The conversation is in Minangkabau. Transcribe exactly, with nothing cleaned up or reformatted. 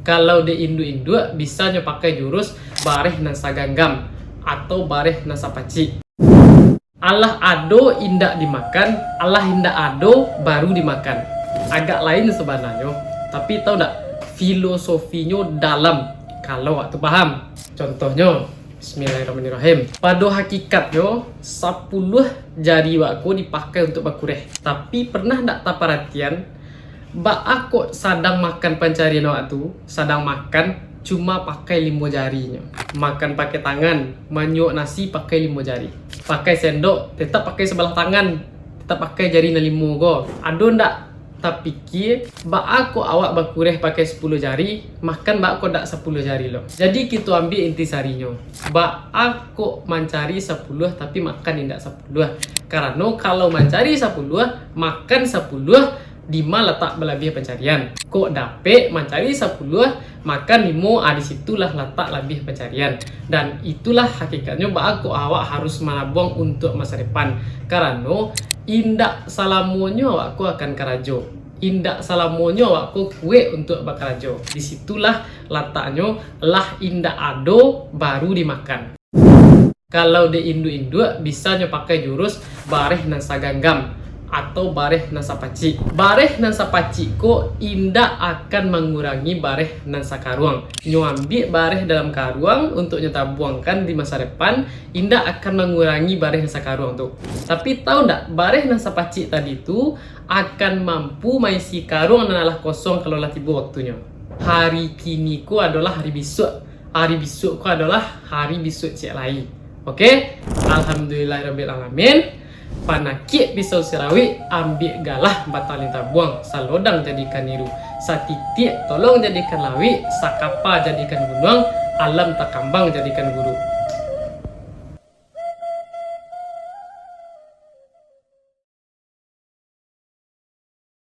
Kalau dek induak-induak, bisanyo pakai jurus bareh nan saganggam atau bareh nan sapacik. Alah ado indak dimakan, alah indak ado baru dimakan. Agak lain sabananyo, tapi tahu ndak, filosofinyo dalam, kalau awak tu paham. Contohnyo, bismillahirrahmanirrahim. Pado hakikatnyo, sapuluah jari wak ko dipakai untuak bakureh. Tapi pernah ndak taparatian, baa kok sadang makan pancarian awak tu, sadang makan, cuma pakai limo jarinyo? Makan pakai tangan, manyuok nasi pakai limo jari. Pakai sendok, tetap pakai sabalah tangan, tetap pakai jari nan limo ko. Ado ndak tapikia, baa kok awak bakureh pakai sapuluah jari, makan baa kok dak sapuluah jari lo? Jadi, kito ambiak intisarinyo, baa kok mancari sapuluah tapi makan indak sapuluah? Karano, kalau mancari sapuluah, makan sapuluah, dima latak balabiah pancarian? Kok dapek mancari sapuluah, makan limo, ah, di situlah latak labiah pancarian. Dan itulah hakikatnyo, baa kok awak harus manabuang untuak masa depan. Karano, indak salamonyo awak ko akan karajo. Indak salamonyo awak ko kuek untuak bakarajo. Di situlah lataknyo, lah indak ado, baru dimakan. Kalau dek induak-induak, bisanyo pakai jurus bareh nan saganggam atau bareh nan sapacik. Bareh nan sapacik ko indak akan mangurangi bareh nan sakaruang. Nyo ambiak bareh dalam karuang untuak nyo tabuangkan di masa depan, indak akan mangurangi bareh nan sakaruang tu. Tapi tahu ndak, bareh nan sapacik tadi tu akan mampu maisi karuang nan alah kosong kalau lah tibo waktunyo. Hari kini ko adolah hari bisuak. Hari bisuak ko adolah hari bisuak ciek lai. Oke? Alhamdulillahirabbil alamin. Panakik pisau sirawik, ambiak galah batali tabuang, salodang jadikan niru, satitiak tolong jadikan lawik, sakapa jadikan gunuang, alam takambang jadikan guru.